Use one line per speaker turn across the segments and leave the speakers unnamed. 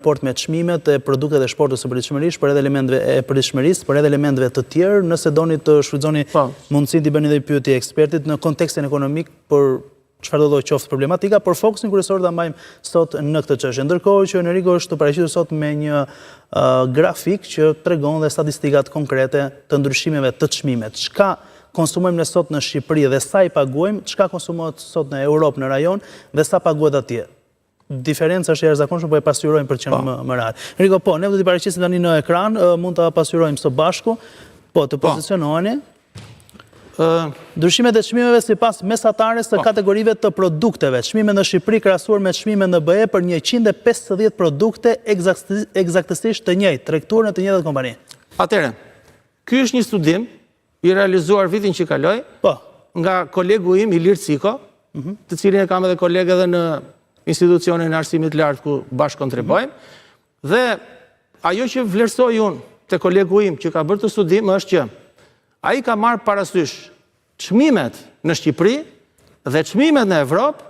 raport me çmimet e produktet e shportës së përditshmërisë, por edhe elementëve e përditshmërisë, por edhe elementëve të tjerë, nëse doni të shfrytëzoni po. mundësinë t'i bëni edhe pyetje ekspertit në kontekstin ekonomik për çfarëdo lloj qoftë problematika, por fokusin kryesor ta mbajmë sot në këtë çështje. Ndërkohë që Enrico është paraqitur sot me një grafik që tregon dhe statistikat konkrete të ndryshimeve të çmimeve. Çka konsumojmë ne sot në Shqipëri dhe sa i paguajmë, çka konsumohet sot në Europë, në rajon dhe sa paguhet atje. Diferenca është e jashtëzakonshme, po e pasqyrojmë për të qenë po. më më real. Enrico, po, ne do t'i paraqesim tani në ekran, mund ta pasqyrojmë së bashku. Po, të po. pozicionoheni. Ë, ndryshimet e çmimeve sipas mesatares të po. kategorive të produkteve. Çmimet në Shqipëri krahasuar me çmimet në BE për 150 produkte ekzaktësisht të njëjtë, tregtuar në të njëjtat kompani.
Atëherë, ky është një studim i realizuar vitin që kaloi, po. nga kolegu im Ilir Ciko, mhm. të cilin e kam edhe koleg edhe në institucionin e arsimit të lartë ku bashkë kontribuojmë. Mhm. Dhe ajo që vlerësoj unë te kolegu im që ka bërë këtë studim është që ai ka marrë parasysh çmimet në Shqipëri dhe çmimet në Evropë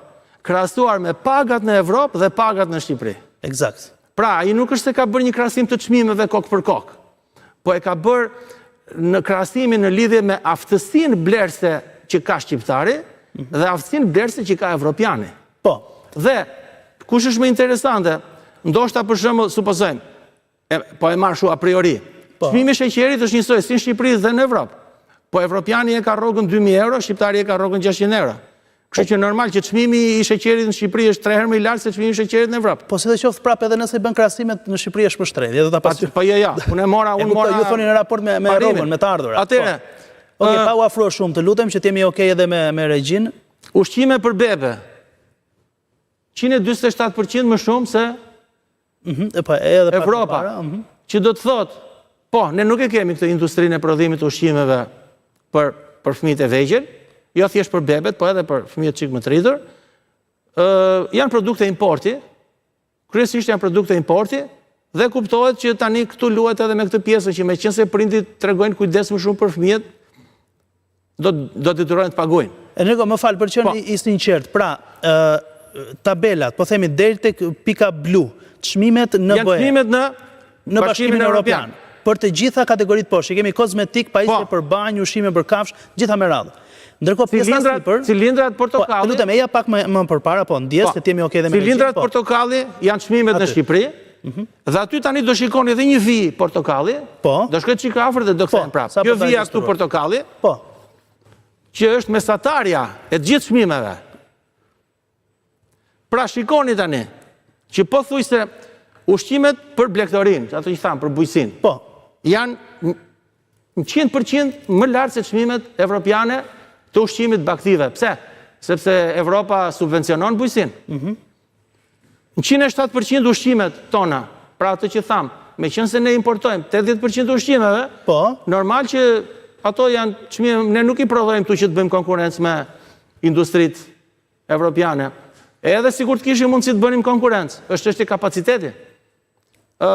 krahasuar me pagat në Evropë dhe pagat në Shqipëri.
Eksakt.
Pra, ai nuk është se ka bërë një krahasim të çmimeve kokë për kokë. po e ka bërë në krahasimin në lidhje me aftësinë blerëse që ka shqiptari dhe aftësinë blerëse që ka evropiani.
Po.
Dhe kush është më interesante? Ndoshta për shembull, supozojmë, e, po e marr shu a priori. Po. Çmimi i sheqerit është njësoj si në Shqipëri dhe në Evropë. Po evropiani e ka rrogën 2000 euro, shqiptari e ka rrogën 600 euro. Kështu që normal që çmimi i sheqerit në Shqipëri është 3 herë më i lartë se çmimi i sheqerit në
Evropë. Po sidoqoftë prapë edhe nëse i bën krahasimet në Shqipëri është më shtrenjtë, do ta
pas. Po jo, jo, unë e mora, unë mora.
Ju thoni në raport me me rrogën, me të ardhurat.
Atëherë.
Po. Okej, pa u afruar shumë, të lutem që të jemi okay edhe me me regjinë.
Ushqime për bebe. 147% më shumë se
Mhm, po edhe
Evropa. Mhm. Që do të thotë, po, ne nuk e kemi këtë industrinë e prodhimit të ushqimeve për për fëmijët e vegjël, jo thjesht për bebet, po edhe për fëmijët çik më të rritur. Ë janë produkte importi, kryesisht janë produkte importi dhe kuptohet që tani këtu luhet edhe me këtë pjesën që meqenëse prindit tregojnë kujdes më shumë për fëmijët, do do të detyrohen të
paguajnë. Enrico, më fal për të qenë po. i sinqertë. Pra, ë tabelat, po themi deri tek pika blu, çmimet në
BE. Janë çmimet në
në Bashkimin Evropian. Për të gjitha kategoritë poshtë, kemi kozmetik, pajisje po. për banjë, ushqime për kafshë, gjitha me radhë. Ndërkohë
pjesa sipër, cilindrat
po, portokalli. Po, lutem, eja pak më më përpara, po, ndjesë, po. se të jemi okay dhe
me Cilindrat po. portokalli janë çmimet në Shqipëri. Mhm. Dhe aty tani do shikoni edhe një vijë portokalli.
Po.
Do shkoj çik afër dhe do po, kthehem prapë. Kjo vija këtu portokalli.
Po.
Që është mesatarja e të gjithë çmimeve. Pra shikoni tani që pothuajse ushqimet për blegtorinë, ato që thamë për bujqësinë.
Po.
Janë 100% më lart se çmimet evropiane të ushqimit bagëtive. Pse? Sepse Evropa subvencionon bujqësinë. Mhm. Mm 107% ushqimet tona, pra atë që thamë, meqenëse ne importojmë 80% të ushqimeve,
po.
normal që ato janë çmime, ne nuk i prodhojmë këtu që të bëjmë konkurrencë me industritë evropiane. Edhe sikur të kishim mundësi të bënim konkurrencë, është çështje kapaciteti. Ë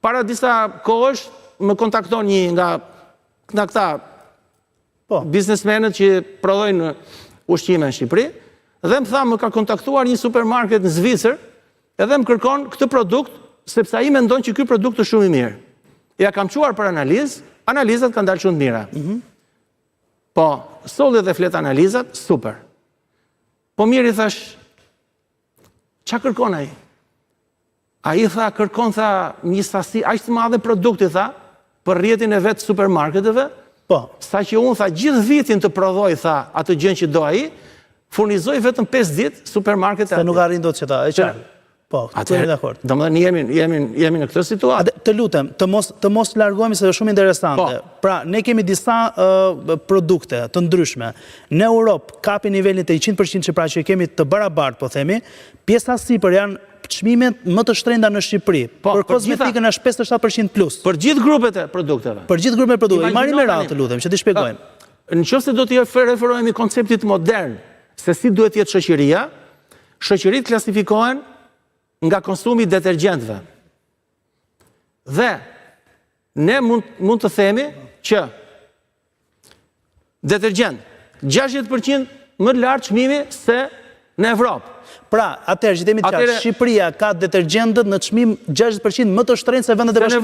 para disa kohësh më kontakton një nga nga këta Po. Biznesmenët që prodhojnë ushqime në Shqipëri dhe më tha më ka kontaktuar një supermarket në Zvicër edhe më kërkon këtë produkt sepse ai mendon që ky produkt është shumë i mirë. Ia kam çuar për analizë, analizat kanë dalë shumë të mira. Mm -hmm. Po, solli dhe fletanalizat, super. Po mirë i thashë, ça kërkon ai? Ai tha, kërkon tha një sasi aq të madhe produkti tha për rrjetin e vet supermarketeve.
Po.
Sa që unë tha gjithë vitin të prodhoj tha atë gjën që do ai, furnizoj vetëm 5 ditë supermarketet.
Se nuk arrin dot që ta, e qartë. Po,
të jemi dakord. Domethënë jemi jemi jemi në këtë
situatë. Të lutem, të mos të mos largohemi se është shumë interesante. Po. Pra, ne kemi disa uh, produkte të ndryshme. Në Europë kapi nivelin të 100% që pra që kemi të barabartë, po themi, pjesa sipër janë çmimet më të shtrenjta në Shqipëri. Po, për kozmetikën është 57% plus.
Për gjithë grupet e produkteve.
Për gjithë grupet e produkteve. I marrim me radhë, të lutem, që t'i shpjegojmë.
Në qoftë se do t'i referohemi konceptit modern se si duhet të jetë shoqëria, shoqëritë klasifikohen nga konsumi i detergjentëve. Dhe ne mund mund të themi që detergjent 60% më lart çmimi se. Në Evropë.
Pra, atëherë që të jemi të qartë, Shqipëria ka detergjentët në çmim 60% më të shtrenjtë se vendet e Bashkimit.